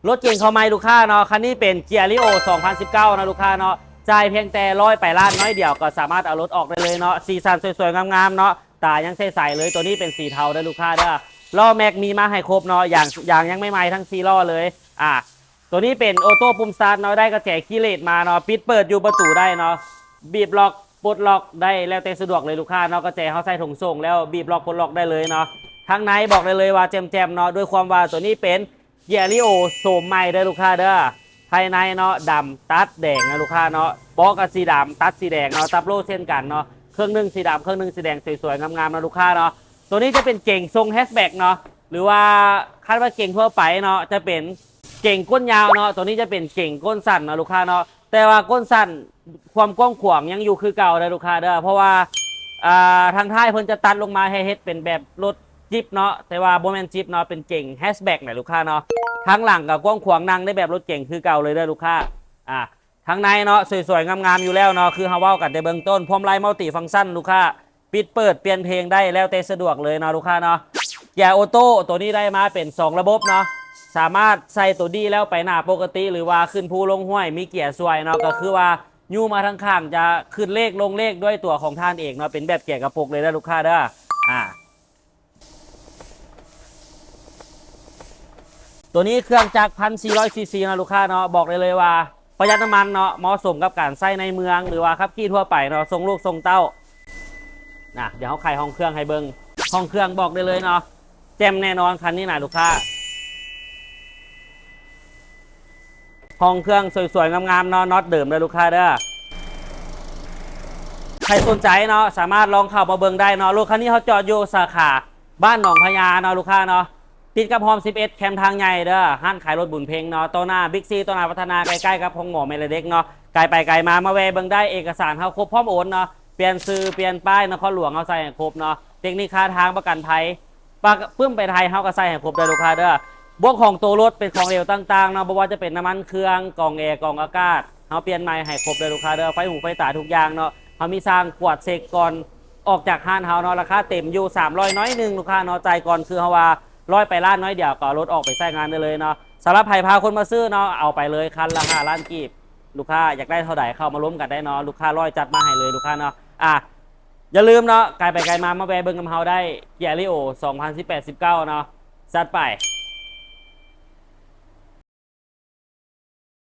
ລົດເກັງເຂົ້າໃໝ່ລູກຄ້າເນາະ, ຄັນນີ້ເປັນເກຍຣີໂອ ສອງພັນສິບເກົ້າເນາະລູກຄ້າເນາະ, ຈ່າຍພຽງແຕ່ຮ້ອຍປາຍລ້ານນ້ອຍດຽວກໍສາມາດເອົາລົດອອກໄດ້ເລີຍເນາະ, ສີສັນສວຍໆງາມໆເນາະ, ຕາຍັງໃສໆເລີຍ, ໂຕນີ້ເປັນສີເທົາເດີລູກຄ້າເດີ. ລໍ້ແມັກມີມາໃຫ້ຄົບເນາະ, ຢາງ ຢາງຍັງໃໝ່ໆທັງສີ່ລໍ້ເລີຍ. ອາ ໂຕນີ້ເປັນໂອໂຕ້ປຸ່ມສະຕາດເນາະ, ໄດ້ກະແຈຄີເລດມາເນາະ, ປິດເປີດຢູ່ປະຕູໄດ້ເນາະ, ບີບລັອກປົດລັອກໄດ້ແລ້ວແຕ່ສະດວກເລີຍລູກຄ້າເນາະ, ກະແຈເຮົາໃສ່ຖົງໂສ້ງແລ້ວບີບລັອກປົດລັອກໄດ້ເລີຍເນາະ. ທາງໃນບອກໄດ້ເລີຍວ່າແຈ່ມໆເນາະ, ດ້ວຍຄວາມວ່າໂຕນີ້ເປັນ ເກຍຣີໂອໂສມໃໝ່ເດີລູກຄ້າເດີ. ພາຍໃນເນາະ ດຳຕັດແດງນະລູກຄ້າເນາະ, ເບາະກະສີດຳຕັດສີແດງເນາະ, ຕັບໂລ່ເຊັ່ນກັນເນາະ, ເຄິ່ງໜຶ່ງສີດຳເຄິ່ງໜຶ່ງສີແດງ ສວຍໆງາມໆນະລູກຄ້າເນາະ. ໂຕນີ້ຈະເປັນເກັງຊົງແຮັດແບັກເນາະ, ຫຼືວ່າຄັນວ່າເກັງທົ່ວໄປເນາະ ຈະເປັນເກັງກົ້ນຍາວເນາະ, ໂຕນີ້ຈະເປັນເກັງກົ້ນສັ້ນເນາະລູກຄ້າເນາະ. ແຕ່ວ່າກົ້ນສັ້ນ ຄວາມກວ້າງຂວາງຍັງຢູ່ຄືເກົ່າເດີລູກຄ້າເດີ, ເພາະວ່າ ອ່າ ທາງທ້າຍເພິ່ນຈະຕັດລົງມາໃຫ້ເຮັດເປັນແບບລົດຈິບເນາະ, ແຕ່ວ່າບໍ່ແມ່ນຈິບເນາະ, ເປັນເກັງແຮັດແບັກນະລູກຄ້າເນາະ. ທາງຫຼັງກໍກວ້າງຂວາງ ນັ່ງໄດ້ແບບລົດເກັງຄືເກົ່າເລີຍເດີລູກຄ້າ. ອາ ທາງໃນເນາະ ສວຍໆງາມໆຢູ່ແລ້ວເນາະ, ຄືເຮົາເວົ້າກັນແຕ່ເບື້ອງຕົ້ນ, ພວມໄລມັລຕິຟັງຊັນລູກຄ້າ, ປິດເປີດປ່ຽນເພງໄດ້ແລ້ວແຕ່ສະດວກເລີຍເນາະລູກຄ້າເນາະ. ເກຍໂອໂຕ້ໂຕນີ້ໄດ້ມາເປັນສອງລະບົບເນາະ, ສາມາດໃສ່ໂຕດີແລ້ວໄປໜ້າປົກກະຕິ ຫຼືວ່າຂຶ້ນພູລົງຫ້ວຍ ມີເກຍຊ່ວຍເນາະ, ກໍຄືວ່າຍູ້ມາທາງຂ້າງຈະຂຶ້ນເລກລົງເລກດ້ວຍຕົວຂອງທ່ານເອງເນາະ, ເປັນແບບເກຍກະປຸກເລີຍເດີລູກຄ້າເດີ. ອາ ໂຕນີ້ເຄື່ອງຈັກພັນສີ່ຮ້ອຍຊີຊີເນາະລູກຄ້າເນາະ, ບອກໄດ້ເລີຍວ່າປະຢັດນ້ຳມັນເນາະ, ເໝາະສົມກັບການໃຊ້ໃນເມືອງ ຫຼືວ່າຂັບຂີ່ທົ່ວໄປເນາະ, ສົ່ງລູກສົ່ງເຕົ້າ. ນະ ດຽວເຮົາໄຂຫ້ອງເຄື່ອງໃຫ້ເບິ່ງ, ຫ້ອງເຄື່ອງບອກໄດ້ເລີຍເນາະ, ແຈ່ມແນ່ນອນຄັນນີ້ນະລູກຄ້າ. ຫ້ອງເຄື່ອງສວຍໆງາມໆເນາະ, ນັອດເດີມເດີລູກຄ້າເດີ. ໃຜສົນໃຈເນາະ ສາມາດລອງເຂົ້າມາເບິ່ງໄດ້ເນາະ. ລົດຄັນນີ້ເຮົາຈອດຢູ່ສາຂາບ້ານໜອງພະຍາເນາະລູກຄ້າເນາະ, ຕິດກັບຮ່ອມສິບເອັດ ແຄມທາງໃຫຍ່ເດີ, ຮ້ານຂາຍລົດບຸນເພັງເນາະ, ຕໍ່ໜ້າບິກຊີ ຕໍ່ໜ້າພັດທະນາ ໃກ້ໆກັບໂຮງໝໍແມ່ແລະເດັກເນາະ. ກາຍໄປກາຍມາ ມາແວ່ເບິ່ງໄດ້, ເອກະສານເຮົາຄົບພ້ອມໂອນເນາະ, ປ່ຽນຊື່ປ່ຽນປ້າຍນະຄອນຫຼວງເຮົາໃສ່ໃຫ້ຄົບເນາະ, ເຕັກນິກຄ່າທາງ ປະກັນໄພ ປະ ປຶ້ມໄປໄທເຮົາກໍໃສ່ໃຫ້ຄົບເດີລູກຄ້າເດີ. ພວກຂອງໂຕລົດເປັນຂອງເຫຼວຕ່າງໆເນາະ, ບໍ່ວ່າຈະເປັນນ້ຳມັນເຄື່ອງ, ກອງແອ, ກອງອາກາດ ເຮົາປ່ຽນໃໝ່ໃຫ້ຄົບເດີລູກຄ້າເດີ. ໄຟຫູໄຟຕາທຸກຢ່າງເນາະ, ເຮົາມີຊ່າງກວດເຊັກກ່ອນອອກຈາກຮ້ານເຮົາເນາະ. ລາຄາເຕັມຢູ່ສາມຮ້ອຍໜ້ອຍໜຶ່ງລູກຄ້າເນາະ, ຈ່າຍກ່ອນຄືເຮົາວ່າຮ້ອຍປາຍລ້ານໜ້ອຍດຽວ ກໍເອົາລົດອອກໄປໃຊ້ງານໄດ້ເລີຍເນາະ. ສຳລັບໃຜພາຄົນມາຊື້ເນາະ, ເອົາໄປເລີຍຄັນລະຫ້າລ້ານກີບ. ລູກຄ້າຢາກໄດ້ເທົ່າໃດເຂົ້າມາລົມກັນໄດ້ເນາະ, ລູກຄ້າຮ້ອຍຈັດມາໃຫ້ເລີຍລູກຄ້າເນາະ. ອາ ຢ່າລືມເນາະ, ກາຍໄປກາຍມາ ມາແວ່ເບິ່ງນຳເຮົາໄດ້, ເກຍຣີໂອ ສອງພັນສິບແປດ ສິບເກົ້າເນາະ. ຈັດໄປ.